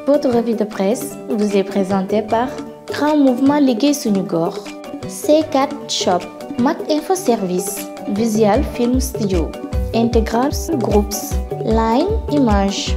Votre revue de presse vous est présentée par Grand Mouvement Liggéey Suñu Gox, C4 Shop, Mak Info Service, Visual Film Studio, Integral Groups, Line Image.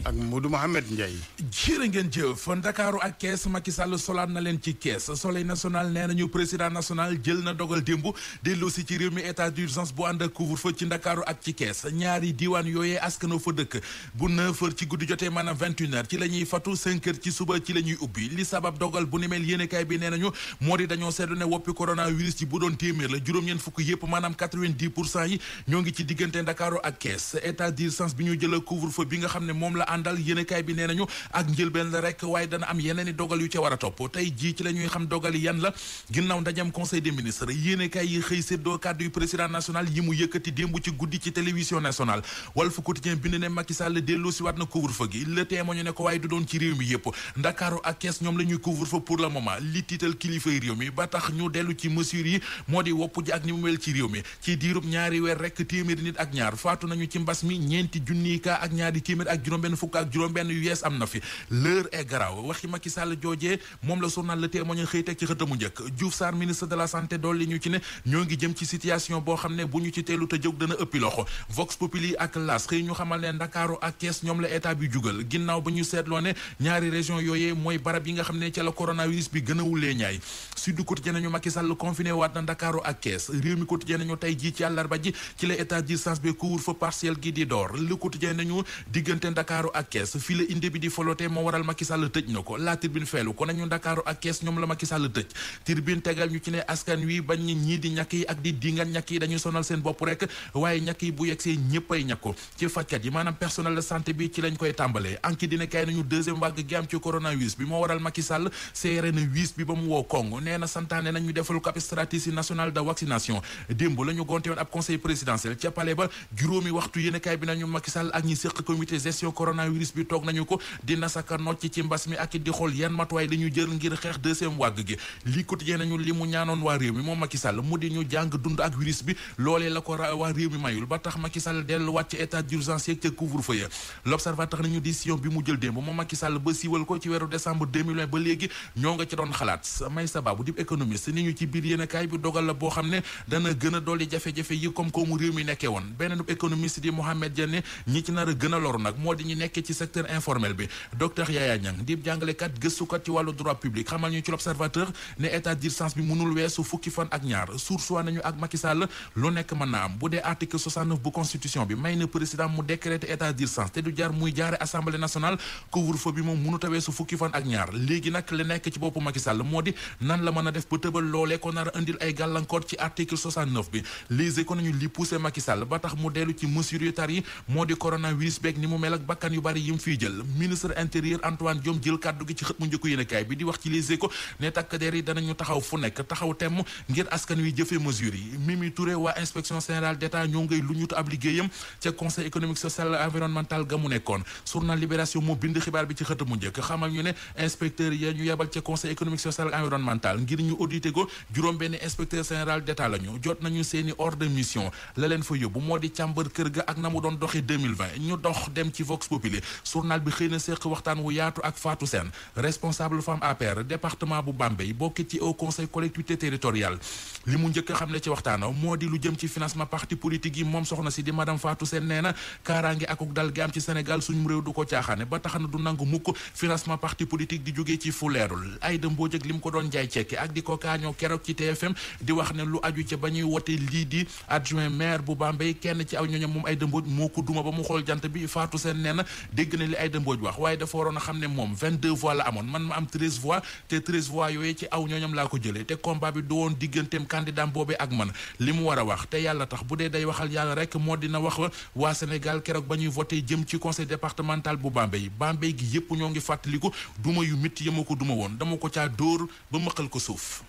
ak Modou Mohamed Ndiaye. jërë ngeen jëf Ndakaaru ak kees Macky Sall solaat na leen ci kees Soleil national nee nañu président national jël na dogal démb delloosi ci réew mi état d'urgence bu ànd ak couvre-feu ci Ndakaaru ak ci kees ñaari diiwaan yooyee askanoo fa dëkk bu 9h ci guddi jotee maanaam 21h ci la ñuy fatu 5h ci suba ci la ñuy ubbi li sabab dogal bu ni mel yéenekaay bi nee nañu moo di dañoo seetlu ne woppi coronavirus yi bu doon téeméer la juróom-ñeent fukk yépp maanaam 90% yi ñoo ngi ci diggante Ndakaaru ak kees état d'urgence bi ñu jël couvre-feu bi nga xam ne moom la àndal yéenekaay bi nee nañu ak njëlbeen la rek waaye dana am yeneen i dogal yu ca war a topp tey jii ci la ñuy xam dogal yi yan la ginnaaw ndajam conseil des ministres yéenekaay yi xëy séddoo kàddu yu président national yi mu yëkkati démb ci guddi ci télévision nationale Walf Quotidien bind ne Macky Sall delloo si waat na couvre-feu gi Le Témoin ñu ne ko waaye du doon ci réew mi yépp Ndakaaru ak Kees ñoom la ñuy couvre-feu pour le moment li tiital kilifay réew mi ba tax ñu dellu ci mesures yi moo di wopp ji ak ni mu mel ci réew mi ci diirub ñaari weer rek téeméeri nit ak ñaar faatu nañu ci mbas mi ñeenti junniy cas ak ñaari téeméer ak juróom-benn fukk ak juróom-benn yu yees am na fi l'heure est grave waxi Macky Sall joojee moom la journal Le Témoin xëy teg ci xëtamu njëkk Diouf Sarr ministre de la santé dolli ñu ci ne ñoo ngi jëm ci situation boo xam ne bu ñu ci teelu te jóg dana ëppi loxo Vox Populi ak L'As xëy ñu xamal ne Ndakaaru ak Kees ñoom la état bi jugal ginnaaw ba ñu seetloo ne ñaari région yooyee mooy barab yi nga xam ne ca la coronavirus bi gën a wulee ñaay Sud Quotidien nañu Macky Sall confiné waat na Ndakaaru ak Kees Réew mi Quotidien nañu tey jii ci àllarba ji ci la état d'urgence bi couvre-feu partiel gi di door Le Quotidien nañu diggante Ndakaaru ak Kees fii la inde bi di folote moo waral Macky Sall tëj na ko la Tribune feelu ko nañu Ndakaaru ak Kees ñoom la Macky Sall tëj Tribune tegal ñu ci ne askan wi bañ ñii di ñàkk yi ak di dingan ñàkk yi dañu sonal seen bopp rek waaye ñàkk yi bu yegsee ñëppay ñàkko ci fajkat yi maanaam personnel de santé bi ci lañ koy tàmbalee anki dina kay nañu deuxième vague gi am ci coronavirus bi moo waral Macky Sall seere na wiis bi ba mu woo Congo nee na santaane nañu defal ko ab stratégie nationale de vaccination démb la ñu gonte woon ab conseil présidentiel ca palais ba juróomi waxtu yéenekaay bi nañu Macky Sall ak ñi séq comité gestion coronavirus bi toog nañu ko dina saka nocc ci mbas mi ak di xool yan matuwaay la ñu jël ngir xeex deuxième vague gi lii quotidien nañu li mu ñaanoon waa réew mi moom Macky Sall mu di ñu jàng dund ak virus bi loolee la ko waa réew mi mayul ba tax Macky Sall delluwaat ci état d'urgence yeeg ca couvre-feu ya l'observateur nañu décision bi mu jël démb moom Macky Sall ba siiwal ko ci weeru décembre 2020 ba léegi ñoo nga ci doon xalaat may sababu dib économiste ni ñu ci biir yéenekaay bi dogal la boo xam ne dana gën a dolli jafe-jafe yi comme koomu réew mi nekkee woon beneen économiste di Mohamed Diané ñi ci nar a gën a loru nag moo di ñu nekkee ci secteur informel bi docteur Yaya Niang di jàngalekat gëstukat ci wàllu droit public xamal ñu ci l'observateur ne état d'urgence bi mënul weesu fukki fan ak ñaar sursoit nañu ak Macky Sall lu nekk mën na am bu dee article 69 bu constitution bi may na président mu décréter état d'urgence te du jaar muy jaare assemblée nationale couvre-feu bi moom mënut a weesu fukki fan ak ñaar léegi nag li nekk ci boppu Macky Sall moo di nan la mën a def ba tëbal loolee ko nar a indil ay gàllankoor ci article 69 bi Les Échos nañu li poussé Macky Sall ba tax mu dellu ci mesures yu tar yi moo di coronavirus beeg ni mu mel ak bakkan yu bari yi mu fiy jël ministre intérieur Antoine Diome jël kàddu gi ci xët mu njëkku yéenekaay bi di wax ci Les Échos ne takk der yi danañu taxaw fu nekk taxaw temm ngir askan wi jëfee mesures yi Mimi Touré waa inspection générale d'État ñoo ngay lu ñutu ab liggéeyam ca conseil économique social et environnemental ga mu nekkoon journal Libération moo bind xibaar bi ci xët mu njëkk xamal ñu ne inspecteur ya ñu yebal ca conseil économique social et environnemental ngir ñu audité ko juróom-benn inspecteur général d'État lañu jot nañu seeni ordre de mission la leen fa yóbbu moo di càmbar kër ga ak na mu doon doxee 2020 ñu dox dem ci Vox Populi journal bi xëy na séq waxtaan wu yaatu ak Fatou Sène responsable femme APR département bu Bambey bokk ci au conseil collectivité territoriale li mu njëkk a xam ne ci waxtaan moo di lu jëm ci financement parti politique yi moom soxna si di madame Fatou Sène nee na kaaraange akuk dal gi am ci Sénégal suñu réew du ko caaxaane ba tax na du nangu mukk financement parti politique di jógee ci fu leerul Aïda Mbodj ak li mu ko doon jaay cekke ak di ko kaañoo keroog ci TFM di wax ne lu aju ca ba ñuy wote lii di adjoint maire bu Bambey kenn ci aw ñooñam moom Aïda Mbodj moo ko duma ba mu xool jant bi Fatou Sène nee na dégg na li Aïda Mbodj wax waaye dafa waroon a xam ne moom 22 voix la amoon man ma am 13 voix te 13 voix yooyu ci aw ñooñam laa ko jëlee te combat bi du woon digganteem candidat boobee ak man li mu war a wax te yàlla tax bu dee day waxal yàlla rek moo dina wax waa Sénégal keroog ba ñuy voté jëm ci conseil départemental bu Bambey gi yépp ñoo ngi fàttaliku duma yu métti ya ma ko duma woon dama ko caa dóor ba mëqal ko suuf.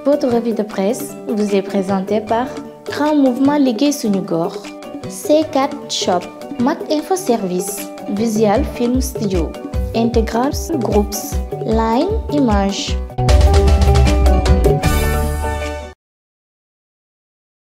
Votre revue de presse vous est présentée par Grand Mouvement Liggéey Suñu Gox, C4 Shop, Mak Info Service, Visual Film Studio, Integral Groups, Line Image.